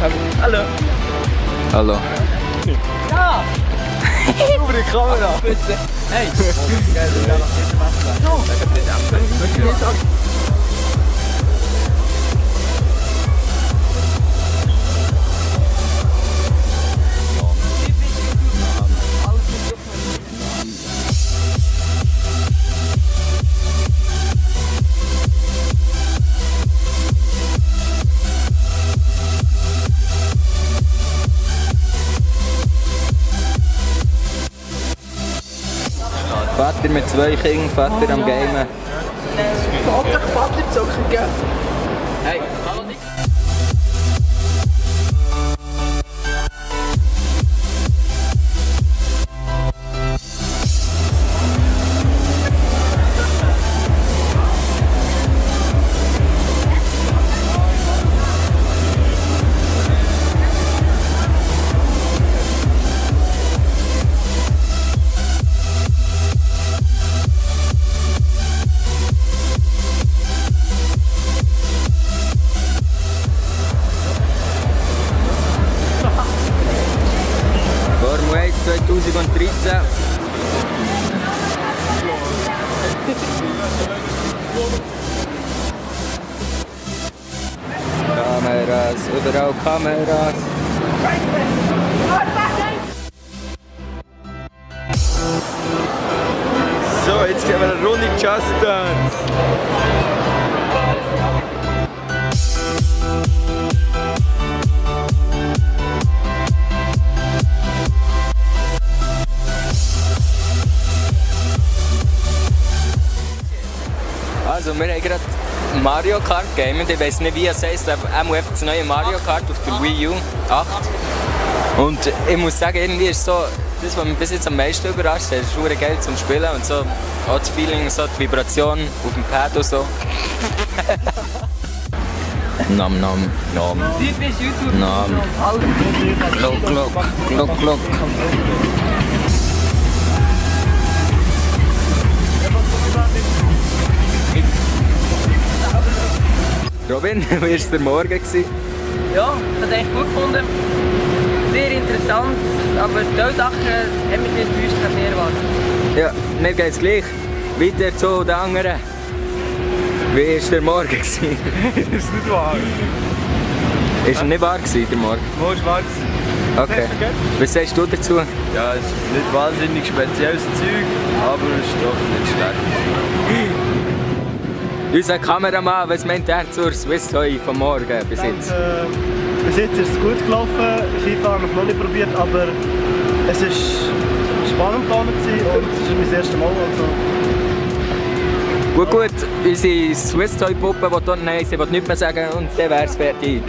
Hallo. Hallo. Ja! Über die Kamera! Bitte! Hey! Vater mit 2 Kindern, Vater am Gamen. Vater zocken, gell? Hey! Formel 1 2013. Kameras, überall Kameras. So, jetzt gehen wir eine Runde Just Dance. Also, wir haben gerade Mario Kart gamen. Ich weiß nicht, wie es heisst, aber auch einfach das neue Mario Kart auf der Wii U 8. Und ich muss sagen, irgendwie ist so, das, was mich bis jetzt am meisten überrascht hat, ist verdammt geil zum Spielen und so. Auch das Feeling, so die Vibration auf dem Pad und so. Nom nom nom. Typisch YouTube. Nom. Glock glock glock glock. Robin, wie war der Morgen? Ja, ich habe es echt gut gefunden. Sehr interessant, aber die Sachen haben mich enttäuscht, als ich erwartet. Ja, mir geht's gleich. Weiter zu den anderen. Wie war der Morgen? ist nicht wahr. Ist er nicht wahr gewesen, der Morgen? Wo ist wahr gewesen? Okay. Was sagst du dazu? Ja, es ist nicht wahnsinnig spezielles Zeug, aber es ist doch nicht schlecht. Unser Kameramann, was meint er zur Swiss Toy vom Morgen bis jetzt? Bis jetzt ist es gut gelaufen. Skifahren habe ich noch nicht probiert, aber es war spannend da und es ist mein erstes Mal. Also. Gut, unsere Swiss Toy Puppe, die dort nein, sie will nichts mehr sagen und dann wäre es fertig.